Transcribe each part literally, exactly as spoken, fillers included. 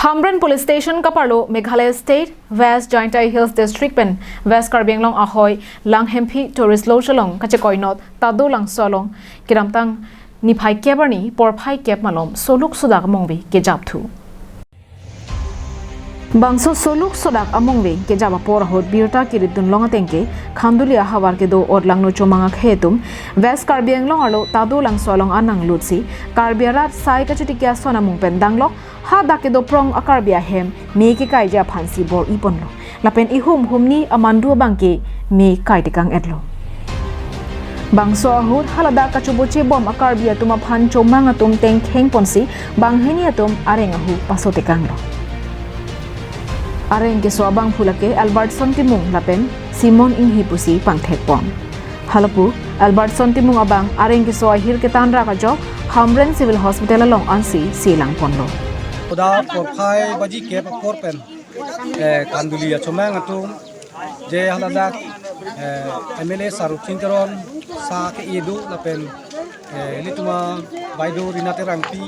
Hamren Police Station kaparlo Meghalaya State, West Jaintia Hills District pen West Karbi Anglong ahoi Langhemphi Tourist Lodge along kachekoinot Tado Langso along kedamtang niphai kep arni porphai kep malom soluk sodak amongve kejapthu. Bangso soluk sodak amongve kejap apor ahut birta kiritdunlong atengke Khanduli ahavar kedo Odlangno Chomang akhei atum West Karbi Anglong arlo Tado Langso along an nanglutsi Karbi arat sai kachotiki ason amung pen danglok hadak kedo prong a-Karbi ahem me kekaiji aphansi bor-iponlo. Lapen ihum humni amandu abangke me kaitekang-etlo. Bangso ahut haladak kachobochebom a-Karbi atum aphan Chomang atum tengkhengponsi banghini atum areng ahu pasotekanglo. Areng keso abangphu lake Albertson Timung lapen Simon Inghi pusi pangthekpon. Halapu Albertson Timung abang areng keso ahir ketan rak ajok Hamren Civil Hospital along ansi selangponlo. Sodak porphai baji kep apor pen, eh, Khanduli achomang atum je haladak, eh, M L A Saruksin Teron sa ke-e do lapen, eh, ilitum abai do Rina Terangpi,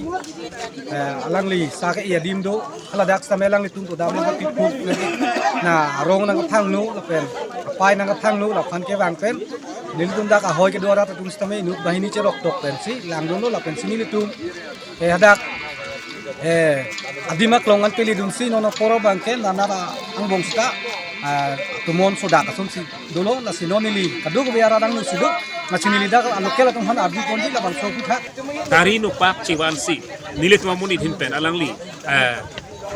eh, alangli sa ke-e adim do haladak sitame alanglitum to dam nangkapipuk nangke na arong nangkaphangno lapen apai nangkaphangno laphan kevang pen nelitum dak ahoi kedo arat atum sitame inut banghini cheroktok pensi langdunlo lapensi nelitum, eh, hadak, eh, adim aklong an peledunsi non apor abangke nana angbong sita, ah, tumon sodak asonsi dolo lasi non neli kadokave arat angno si do lasi neli dak local atum aphan arjuponji labangso aphuthak. Kari nokpak chevansi nelitum amonit ahin pen alangli, eh,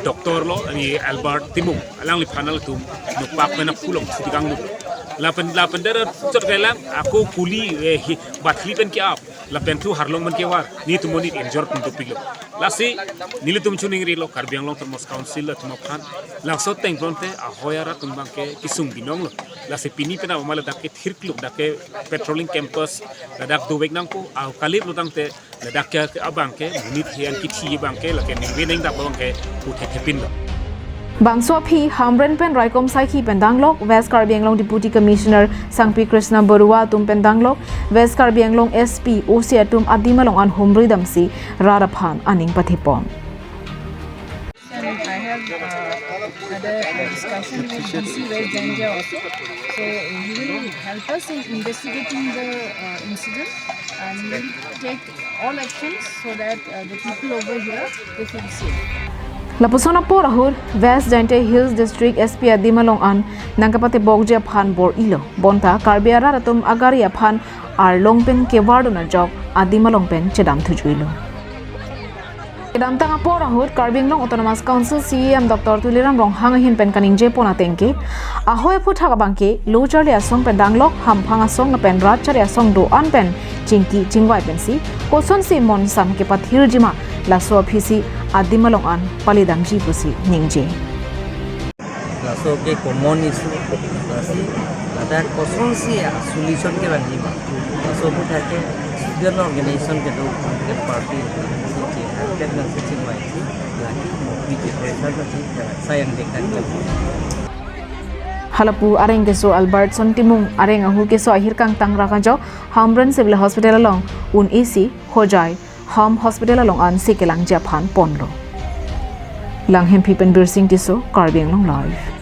doctor lo, ani Albert Timung, alangliphan nangtum nokpak pen aphu along thutikang lo. Lapen, lapen dara chot kailang, ako kuli, eh, hi, bathli pen ke-ap, lapen thu harlong pen kevar, netum amonit injure pun dopiklo. Lasi nelitum chuningrilo Karbi Anglong Autonomous Council atum aphan, laso ateng pronte ahoi arat atum abangke kesung binonglo. Lasi pini penap amat ladak ke thirkluk dak ke patrolling campus ladak dovek nangpo, ah, kaliplo tangte ladak ke abangke monit he-an kithi abangke lake ningve ningdap abangke puthek thepinlo. Bangso aphi Hamren pen raikom saikhi pen danglok West Karbi Anglong Deputy Commissioner Sangpi Krishna Baruah atum pen danglok West Karbi Anglong S P, O C atum adim along an humri damsi rat aphan aning pathepon. And I have, uh, had a discussion with D C West Jaintia also. So he will help us in investigating the, uh, incident and he will take all actions so that, uh, the people over here, they feel safe. Lapuson apor ahut West Jaintia Hills District S P adim along an nangkapatebokji aphan bor-ilo. Bonta Karbi arat atum agari aphan arlong pen kevardun ajok adim along pen chedam thujuilo. Kedamtang apor ahut Karbi Anglong Autonomous Council C E M Doctor Tuliram Ronghang ahin pen kaningjepon atengke, ahoi aphuthak abangke lo charli asong pen danglok, hamphang asong lapen rat charli asong do-an pen chingki chingvai pensi kosonsi monsam kepathirjima, laso aphisi adim along an paledamji pusi ningje. Laso ke common issue, lasi ladak kosonsi a-solution kevangji ma. Laso aphuthak ke student organization kedo, political party, si ke, ke nang si chingvai si, lake mokri ke pressure na si, sai angdeng kan ke. Halapu areng keso Albertson Timung areng ahu keso ahir kangtang rak ajok Hamren Civil Hospital along un-isi Hojai Ham Hospital along an sekelangji aphan ponlo. Langhemphi pen Birsing Tisso, Karbi Anglong Live.